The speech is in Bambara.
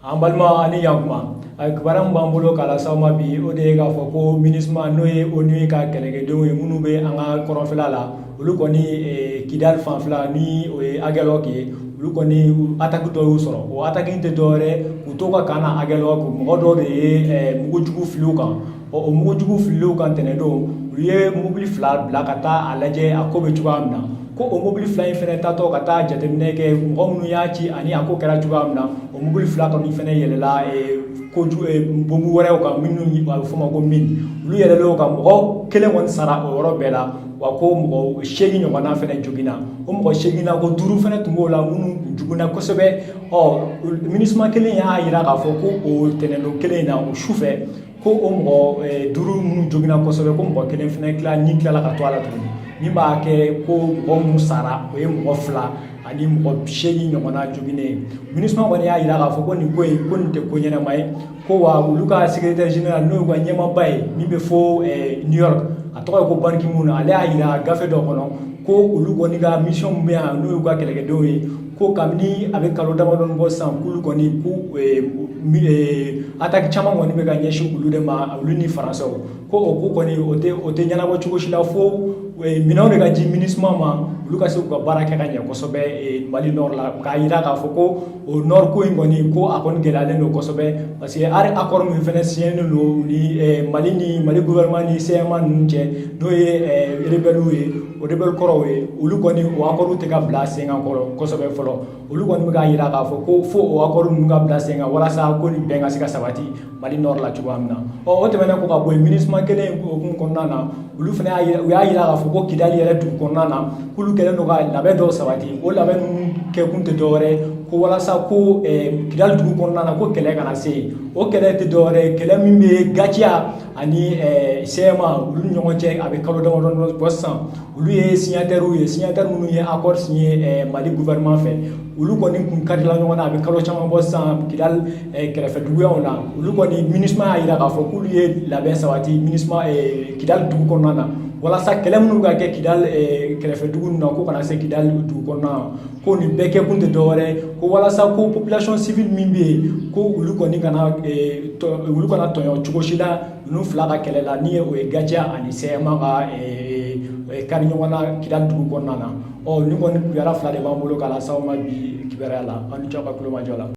An balima, ani yakuma. Kibaruya min b'an bolo k'a lase aw ma bi, o de ye k'a fɔ ko MINUSMA, n'o ye ONU ka kɛlɛkɛdenw ye minnu bɛ an ka kɔrɔnfɛla la, olu kɔni, Kidali fanfɛla ni o ye Aguelhok ye, olu kɔni, attaque dɔ y'u sɔrɔ. O attaque tɛ dɔwɛrɛ, u to ka camp na Aguelhok, mɔgɔ dɔw de ye mugujugu fili u kan. Ɔ, o mugujugu filiw kan tɛnɛndon, olu ye mobili fila bila ka taa a lajɛ a ko bɛ cogoya min na. Ko o mobili fila in fana taatɔ ka taa jateminɛ kɛ mɔgɔ minnu y'a ci ani a ko kɛra cogoya min na, o mobili fila kɔni fana yɛlɛla kojugu bombe wɛrɛw kan minnu a bɛ f'o ma ko mine. Olu yɛlɛlen o kan, mɔgɔ kelen kɔni sara o yɔrɔ bɛɛ la, wa ko mɔgɔ 8 ɲɔgɔnna fana joginna. O mɔgɔ 8 na, ko duuru fana tun b'o la minnu jugunna kosɛbɛ. Ɔ, MINUSMA kelen y'a jira k'a fɔ ko o tɛnɛndon kelen in na, o su fɛ, ko o mɔgɔ duuru minnu joginna kosɛbɛ, ko mɔgɔ kelen fana tila ni tilala ka to a la tuguni, min b'a kɛ ko mɔgɔ minnu sara, o ye mɔgɔ fila ani mɔgɔ 8 ɲɔgɔnna joginnen ye. MINUSMA kɔni y'a jira k'a fɔ ko nin ko in, ko nin tɛ ko ɲɛnama ye. Ko wa olu ka secrétaire général, n'o y'u ka ɲɛmaaba ye min bɛ fo New York, a tɔgɔ ye ko Ban Ki-moon, ale y'a jira gafe dɔ kɔnɔ ko olu kɔni ka mission min bɛ yan, n'o y'u ka kɛlɛkɛdenw ye, ko kabini a bɛ kalo damadɔni bɔ sisan, k'olu kɔni, ko attaque caman kɔni bɛ ka ɲɛsin olu de ma, olu ni Faransɛw. Ko o ko kɔni, o tɛ ɲɛnabɔ cogo si la fo minɛnw de ka di MINUSMA ma, olu ka se k'u ka baara kɛ ka ɲɛ kosɛbɛ Mali nord la. K'a jira k'a fɔ ko o nord ko in kɔni, ko a kɔni gɛlɛyalen don kosɛbɛ, parce que hali accord min fana signé don ni Mali ni Mali gouvernement ni CMA ninnu cɛ, n'o ye rebelles ye, o rebelle kɔrɔw ye, olu kɔni, o accord tɛ ka bila sen kan kɔrɔ kosɛbɛ fɔlɔ. Olu kɔni bɛ k'a jira k'a fɔ ko fo o accord ninnu ka bila sen kan walasa ko nin bɛn ka se ka sabati Mali nord la cogoya min na. Ɔ, o tɛmɛnen kɔ ka bɔ yen, MINUSMA kelen hukumu kɔnɔna na, olu fana y'a yira, u y'a yira k'a fɔ ko Kidali yɛrɛ dugu kɔnɔna na, k'olu kɛlen don ka labɛn dɔw sabati. O labɛn ninnu kɛkun tɛ dɔwɛrɛ ko walasa ko Kidali dugu kɔnɔna na, ko kɛlɛ kana se yen. O kɛlɛ tɛ dɔwɛrɛ ye, kɛlɛ min bɛ GATIA ani CMA olu ni ɲɔgɔn cɛ, a bɛ kalo damadɔ bɔ sisan. Olu ye signataires ye, signataires minnu ye accord signé Mali gouvernement fɛ. Olu kɔni kun karila ɲɔgɔn na, a bɛ kalo caman bɔ sisan, Kidali kɛrɛfɛ duguyaw na. Olu kɔni, MINUSMA y'a jira k'a fɔ k'olu ye labɛn sabati MINUSMA Kidali dugu kɔnɔna na, walasa kɛlɛ minnu ka kɛ Kidali kɛrɛfɛ dugu ninnu na, ko kana se Kidali dugu kɔnɔna na. Ko nin bɛɛ kɛ kun tɛ dɔwɛrɛ ko walasa ko population civile min bɛ yen, ko olu kɔni kana, olu kana tɔɲɔ cogo si la ninnu fila ka kɛlɛ la, ni o ye GATIA ani CMA ka kari ɲɔgɔn na Kidali dugu kɔnɔna na. Ɔ, nin kɔni kibaruya fila de b'an bolo k'a lase aw ma bi kibaruya la. Aw ni ce aw ka kulomajɔ la.